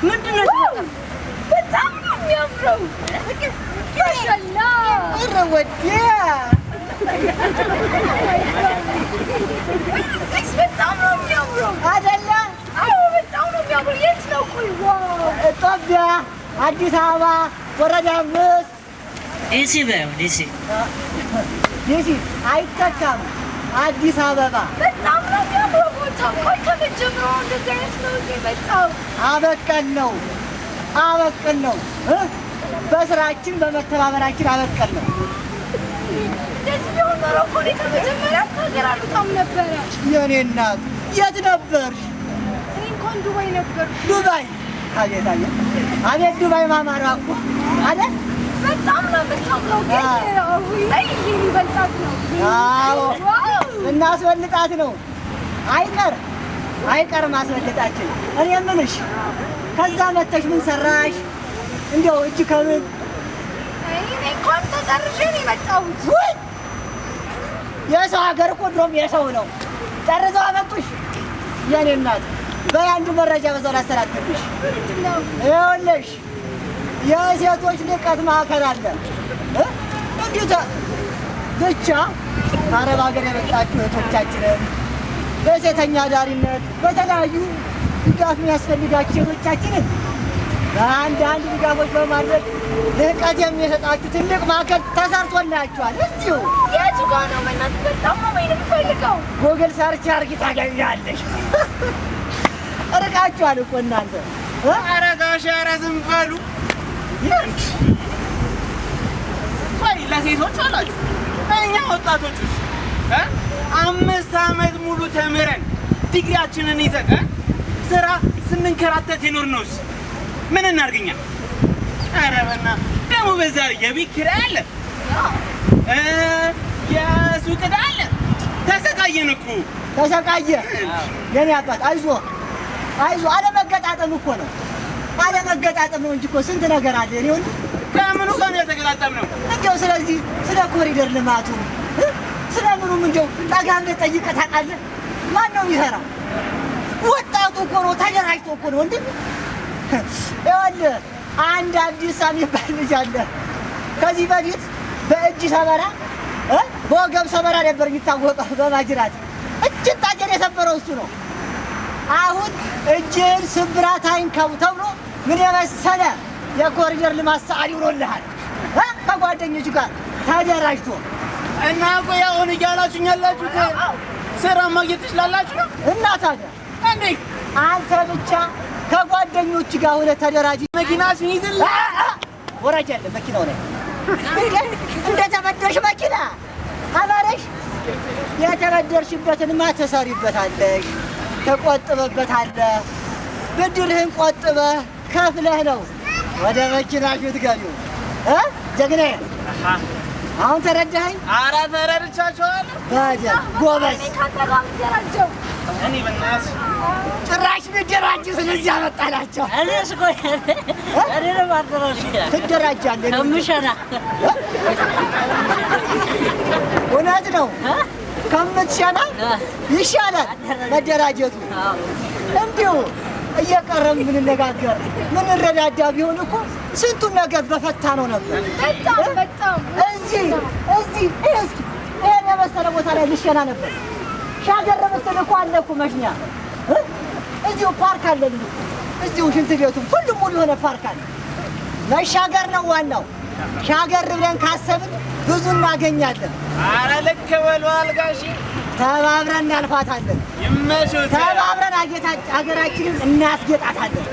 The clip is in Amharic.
ምንድን ነው የተፈጠረው? በጣም ነው የሚያምረው። ማሻአላ። ኧረ ወዲያ። በጣም ነው የሚያምረው። አይደለ? አዎ፣ በጣም ነው የሚያምረው። የት ነው? ቆይ፣ wow። ኢትዮጵያ፣ አዲስ አበባ፣ ወረዳ 5። ዲሲ በይው፣ ዲሲ። ዲሲ አይተካም። አዲስ አበባ። በጣም ነው የሚያምረው ቦታው። ቆይ፣ ከመጀመሪያው እንደዚህ አይነት ነው እንዴ? በጣም አበቀን ነው፣ አበቀን ነው እ በስራችን በመተባበራችን አበቀን ነው። እንደዚህ ቢሆን ኖሮ እኮ እኔ ከመጀመሪያ ከሀገር አልወጣም ነበረ። የኔ እናት፣ የት ነበርሽ? እኔ እንኳን ዱባይ ነበር። ዱባይ! አቤት አቤት አቤት፣ ዱባይ ማማሯ እኮ አይደል? በጣም ነው የምታምረው፣ ግን አሁን ላይ ይሄን ይበልጣት ነው። አዎ። Wow። እናስበልጣት ነው። አይቀር አይቀር ማስበልጣችን። እኔ የምልሽ፣ ከዛ መተሽ ምን ሰራሽ? እንዲያው እጅ ከምን እኔ እንኳን ተጠርዤ ነው የመጣሁት። ውይ፣ የሰው ሀገር እኮ ድሮም የሰው ነው። ጠርዘው አመጡሽ። የኔ እናት፣ በይ አንዱ መረጃ በዛው ላስተላልፍልሽ። ምንድን ነው? ይኸውልሽ፣ የሴቶች ልቀት ማዕከል አለ እ? እንዲሁ ብቻ ከአረብ ሀገር የመጣችሁ እህቶቻችንን፣ በሴተኛ አዳሪነት በተለያዩ ድጋፍ የሚያስፈልጋችሁ ሴቶቻችንን በአንዳንድ ድጋፎች በማድረግ ልህቀት የሚሰጣችሁ ትልቅ ማዕከል ተሰርቶላችኋል። እዚሁ። የቱ ጋር ነው? በእናትህ፣ በጣም ነው መሄድ የምፈልገው። Google search አድርጊ፣ ታገኛለሽ። ርቃችኋል እኮ እናንተ እ? ኧረ ጋሼ፣ ኧረ ዝም በሉ። ቆይ፣ ለሴቶች አላችሁ፣ እኛ ወጣቶቹስ እ? 5 ዓመት ሙሉ ተምረን ዲግሪያችንን ይዘን እ? ስራ ስንንከራተት የኖርነውስ ምን እናድርግኛ? ኧረ በእናትህ፣ ደግሞ በዛ ላይ የቤት ኪራይ አለ፣ የሱቅ ዕዳ አለ። ተሰቃየን እኮ። ተሰቃየ። የኔ አባት፣ አይዞ አይዞ፣ አለመገጣጠም እኮ ነው። አለመገጣጠም ነው እንጂ እኮ ስንት ነገር አለ። እኔ ወንድ ከምኑ ጋር ነው የተገጣጠምነው? እንዲያው ስለዚህ ስለ ኮሪደር ልማቱ እ? ስለ ምኑም እንዲያው ጠጋ ብለህ ጠይቀህ ታውቃለህ? ማን ነው የሚሰራው? ወጣቱ እኮ ነው፣ ተደራጅቶ እኮ ነው። ወንድም፣ ይኸውልህ፣ አንድ አዲስ የሚባል ልጅ አለ። ከዚህ በፊት በእጅ ሰበራ እ? በወገብ ሰበራ ነበር የሚታወቀው፣ በማጅራት እጅን ጣቴን የሰበረው እሱ ነው። አሁን እጅህን ስብራት አይንካው ተብሎ ምን የመሰለ የኮሪደር ልማት ሰዓሊ ውሎልሃል እ? ከጓደኞቹ ጋር ተደራጅቶ። እና ቆይ፣ አሁን እያላችሁኝ ያላችሁት ስራ ማግኘት ትችላላችሁ ነው? እና ታዲያ። እንዴ? አንተ ብቻ ከጓደኞች ጋር ሆነህ ተደራጅ። መኪና ሲይዝል ወራጅ አለ መኪናው ላይ። እንደ ተበደርሽ መኪና አማረሽ። የተበደርሽበትንማ ትሰሪበታለሽ፣ ትቆጥበበታለህ። ብድርህን ቆጥበህ ከፍለህ ነው ወደ መኪናሽ የምትገቢው እ ጀግናዬ፣ አሁን ተረዳኸኝ? ኧረ ተረድቻቸዋለሁ። በደንብ ጎበዝ። እኔ ከአንተ ጋር የምደራጀው። እኔ በእናትሽ ጭራሽ ሚደራጁትን እዚህ ያመጣናቸው። እኔስ ቆይ፣ እኔንም አደራጅ። ትደራጃለህ። ከምሸና። እውነት ነው። ከምትሸና ይሻላል መደራጀቱ። እንዲሁ እየቀረብ ምንነጋገር ምንረዳዳ ቢሆን እኮ ስንቱን ነገር በፈታ ነው ነበር። በጣም በጣም። እዚህ ይሄ እስኪ ይሄን የመሰለ ቦታ ላይ ልሸና ነበር። ሻገር ብትል እኮ አለ እኮ መሽኛ እ? እዚሁ ፓርክ አለ እኮ። እዚሁ ሽንት ቤቱም ሁሉም ሙሉ የሆነ ፓርክ አለ። መሻገር ነው ዋናው። ሻገር ብለን ካሰብን ብዙ እናገኛለን። ኧረ ልክ በለዋል ጋሼ። ተባብረን እናልፋታለን። ይመችዎት። ተባብረን ሀገራችንን እናስጌጣታለን።